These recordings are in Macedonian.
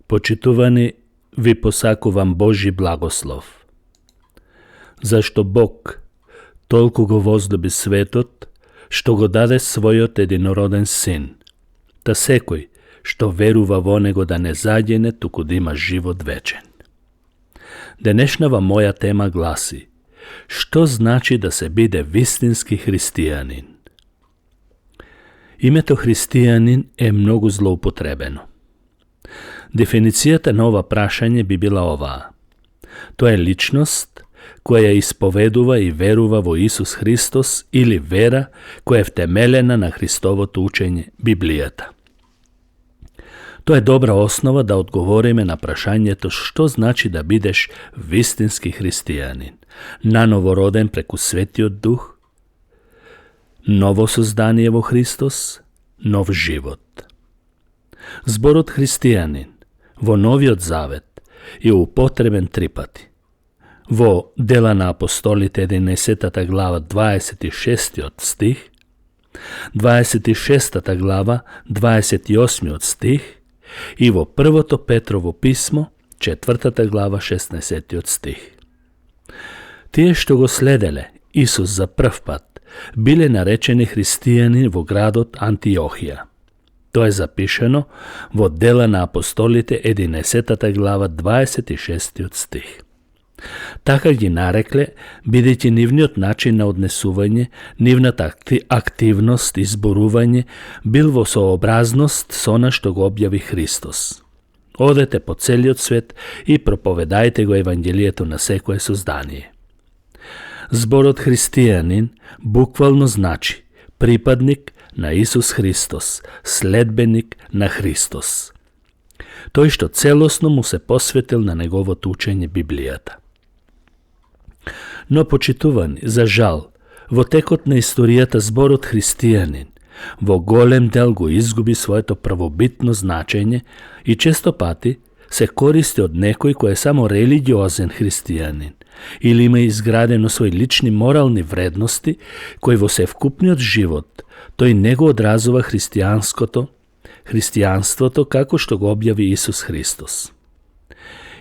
Почитувани, ви посакувам Божи благослов. Зашто Бог толку го возлюби светот, што го даде својот единороден син, та секој што верува во него да не загине, туку да има живот вечен. Денешнава моја тема гласи: што значи да се биде вистински христијанин? Името христијанин е многу злоупотребено. Дефиницијата на ова прашање би била оваа: тоа е личност која исповедува и верува во Исус Христос или вера која е втемелена на Христовото учење, Библијата. Тоа е добра основа да одговориме на прашањето што значи да бидеш вистински христијанин, наново роден преку Светиот Дух, ново создание во Христос, нов живот. Зборот христијанин во Новиот Завет е употребен 3 пати. Во Дела на апостолите 11 глава 26 стих, 26 глава 28 стих и во првото Петрово писмо 4 глава 16 стих. Тие што го следеле Исус за прв пат биле наречени христијани во градот Антиохија. Тоа е запишено во Дела на апостолите 11 глава 26 стих. Така ги нарекле, бидејќи нивниот начин на однесување, нивната активност и зборување бил во сообразност со она што го објави Христос. Одете по целиот свет и проповедајте го Евангелието на секое создание. Зборот христијанин буквално значи припадник на Исус Христос, следбеник на Христос. Тој што целосно му се посветил на неговото учење Библијата. Но почитувани, за жал, во текот на историјата зборот христијанин во голем дел го изгуби своето првобитно значење и често пати се користи од некој кој е само религиозен христијанин или има изградено своји лични морални вредности кои во севкупниот живот тој не го одразува христијанството како што го објави Исус Христос.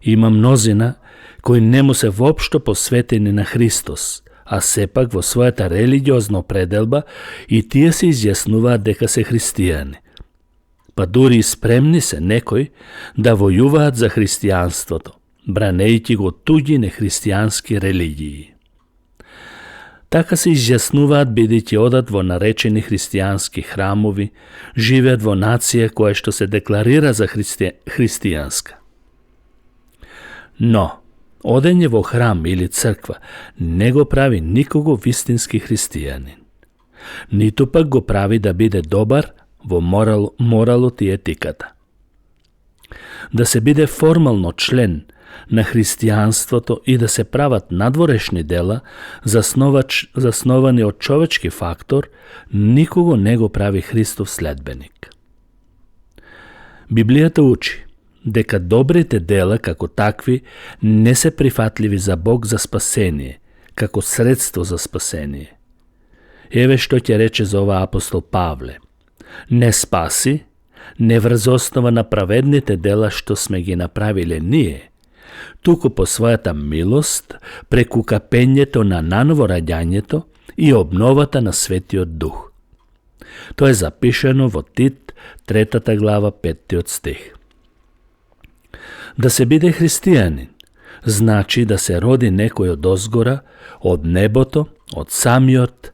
Има мнозина кои не му се воопшто посветени на Христос, а сепак во својата религиозна определба и тие се изјаснуваат дека се христијани. Па дури и спремни се некои да војуваат за христијанството, бранејќи го туѓи нехристијански религии. Така се изјаснуваат бидејќи одат во наречени христијански храмови, живеат во нација која што се декларира за христијанска. Но одење во храм или црква не го прави никого вистински христијанин. Ниту пак го прави да биде добар во моралот и етиката. Да се биде формално член на христијанството и да се прават надворешни дела засновани од човечки фактор, никого не го прави Христов следбеник. Библијата учи дека добрите дела како такви не се прифатливи за Бог за спасение, како средство за спасение. Еве што ќе рече за ова апостол Павле: не спаси, не врз основа на праведните дела што сме ги направиле ние, туку по својата милост, преку капењето на наново раѓањето и обновата на Светиот Дух. Тоа е запишено во Тит, 3 глава, 5 стих. Да се биде христијанин значи да се роди некој од озгора, од небото, од самиот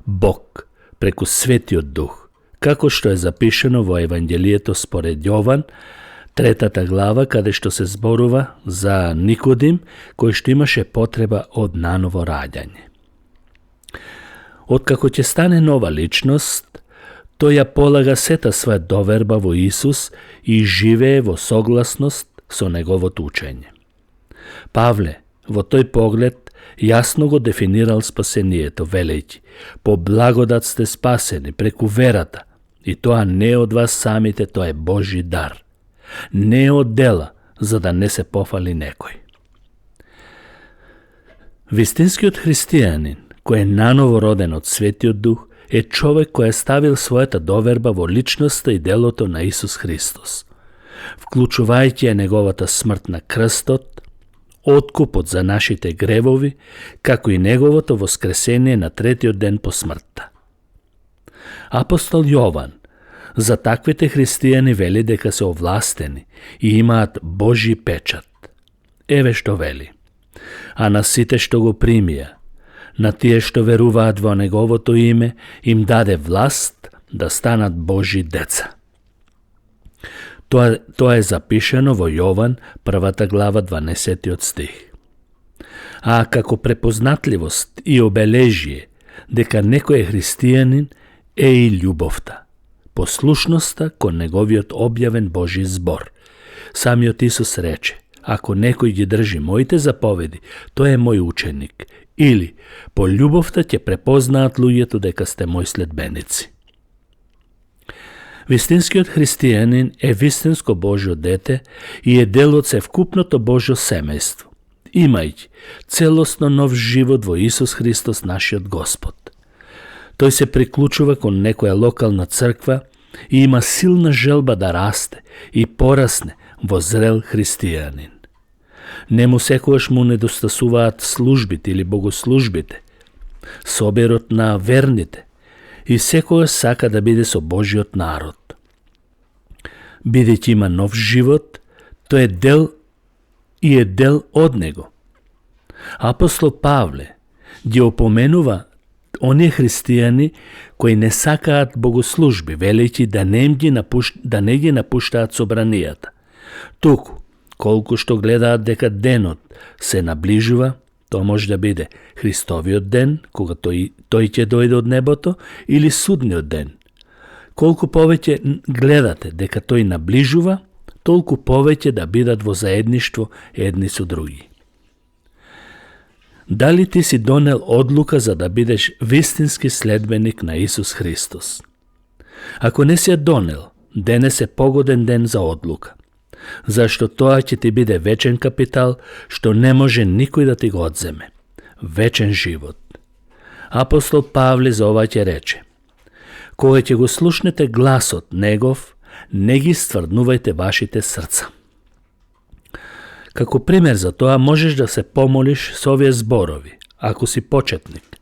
Бог, преку Светиот Дух, како што е запишено во Евангелието според Јован, 3 глава, каде што се зборува за Никодим, кој што имаше потреба од наново раѓање. Откако ќе стане нова личност, тој ја полага сета своја доверба во Исус и живее во согласност со неговото учење. Павле во тој поглед јасно го дефинирал спасението, велејќи: по благодат сте спасени преку верата, и тоа не од вас самите, тоа е Божи дар. Не од дела, за да не се пофали некој. Вистинскиот христијанин, кој е наново роден од Светиот Дух, е човек кој е ставил својата доверба во личноста и делото на Исус Христос. вклучувајќи ја неговата смрт на крстот, откупот за нашите гревови, како и неговото воскресение на третиот ден по смртта. Апостол Јован за таквите христијани вели дека се овластени и имаат Божи печат. Еве што вели: а на сите што го примија, на тие што веруваат во неговото име, им даде власт да станат Божи деца. Тоа е запишено во Јован, 1 глава, 12 стих. А како препознатливост и обележие дека некој е христијанин е и љубовта, послушноста кон неговиот објавен Божи збор. Самиот Исус рече: ако некој ги држи моите заповеди, тој е мој ученик, или по љубовта ќе препознаат луѓето дека сте мои следбеници. Вистинскиот христијанин е вистинско Божјо дете и е дел од севкупното Божјо семејство, имајќи целосно нов живот во Исус Христос нашиот Господ. Тој се приклучува кон некоја локална црква и има силна желба да расте и порасне во зрел христијанин. Нему секогаш му недостасуваат службите или богослужбите, соберот на верните, и секогаш сака да биде со Божиот народ. Бидејќи има нов живот, тој е дел од него. Апостол Павле ги опоменува оние христијани кои не сакаат богослужби, велејќи да не ги напуштаат собранијата. Туку, колку што гледаат дека денот се наближува, тоа може да биде Христовиот ден, кога тој ќе дојде од небото, или судниот ден. Колку повеќе гледате дека тој наближува, толку повеќе да бидат во заедништво едни со други. Дали ти си донел одлука за да бидеш вистински следбеник на Исус Христос? Ако не си ја донел, денес е погоден ден за одлука, зашто тоа ќе ти биде вечен капитал што не може никој да ти го одземе. Вечен живот. Апостол Павле за ова ќе рече: кога ќе го слушнете гласот негов, не ги стврднувајте вашите срца. Како пример за тоа можеш да се помолиш со овие зборови, ако си почетник: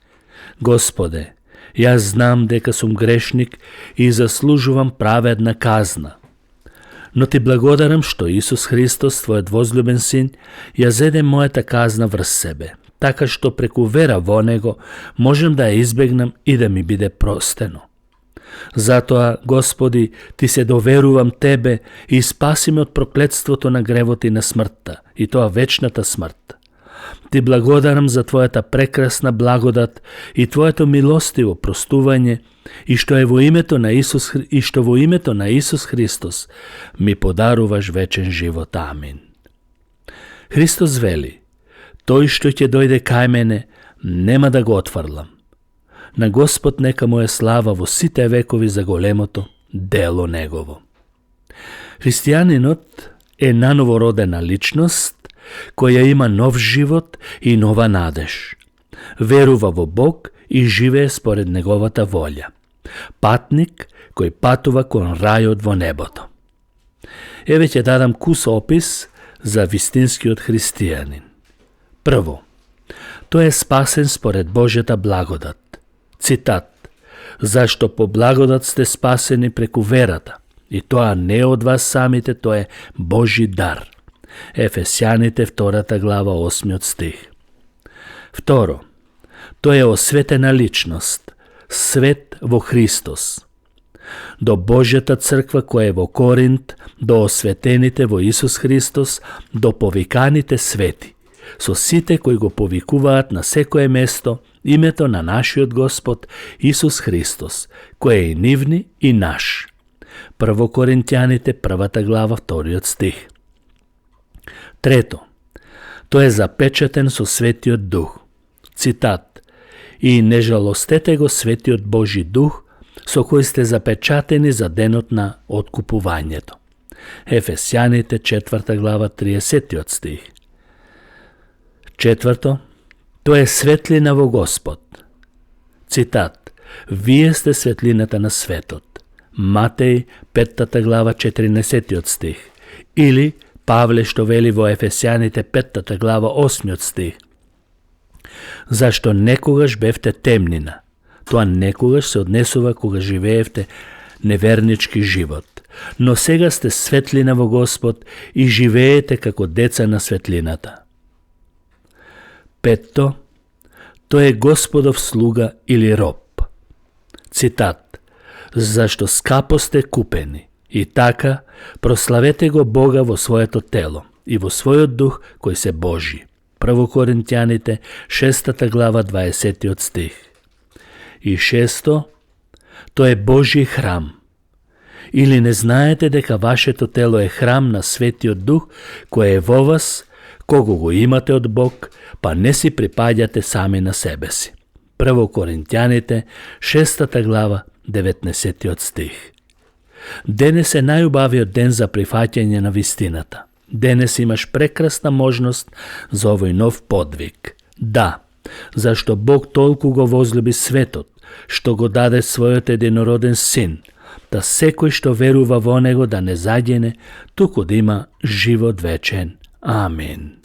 Господе, јас знам дека сум грешник и заслужувам праведна казна. Но ти благодарам што Исус Христос, твојот возлюбен син, ја зеде мојата казна врз себе, така што преку вера во него можем да ја избегнам и да ми биде простено. Затоа, Господи, ти се доверувам Тебе и спаси ме од проклетството на гревот и на смртта, и тоа вечната смрт. Ти благодарам за Твојата прекрасна благодат и Твоето милостиво простување, и што во името на Исус Христос ми подаруваш вечен живот. Амин. Христос вели: тој што ќе дојде кај мене, нема да го отфрлам. На Господ нека му е слава во сите векови за големото дело негово. Христијанинот е наново родена личност, која има нов живот и нова надеж. Верува во Бог и живее според неговата волја. Патник кој патува кон рајот во небото. Еве ќе дадам кус опис за вистинскиот христијанин. Прво, тој е спасен според Божјата благодат. Цитат: зашто по благодат сте спасени преку верата, и тоа не од вас самите, тоа е Божи дар. Ефесјаните 2 глава 8 стих. Второ, тој е осветена личност, свет во Христос. До Божјата црква која е во Коринт, до осветените во Исус Христос, до повиканите свети, со сите кои го повикуваат на секое место името на нашиот Господ Исус Христос, кој е и нивни и наш. 1 Коринтјаните 1 глава 2 стих. Трето, тој е запечатен со Светиот Дух. Цитат: и не жалостете го Светиот Божи Дух, со кој сте запечатени за денот на откупувањето. Ефесјаните 4 глава 30 стих. Четврто, тој е светлина во Господ. Цитат: вие сте светлината на светот. Матеј 5 глава 14 стих. Или Павле што вели во Ефесјаните 5 глава 8 стих. Зашто некогаш бевте темнина. Тоа некогаш се однесува кога живеевте невернички живот. Но сега сте светлина во Господ и живеете како деца на светлината. Петто, тој е Господов слуга или роб. Цитат. Зашто скапо сте купени и така прославете го Бога во своето тело и во својот дух кој се Божи. 1 Коринтијаните 6 глава 20 стих. И шесто, тој е Божи храм. Или не знаете дека вашето тело е храм на Светиот Дух кој е во вас, кого го имате од Бог, па не си припаѓате сами на себе си. 1 Коринтијаните 6 глава 19 стих. Денес е најубавиот ден за прифаќање на вистината. Денес имаш прекрасна можност за овој нов подвиг. Да, зашто Бог толку го возлюби светот, што го даде својот единороден син, да секој што верува во него да не загине, туку да има живот вечен. Амин.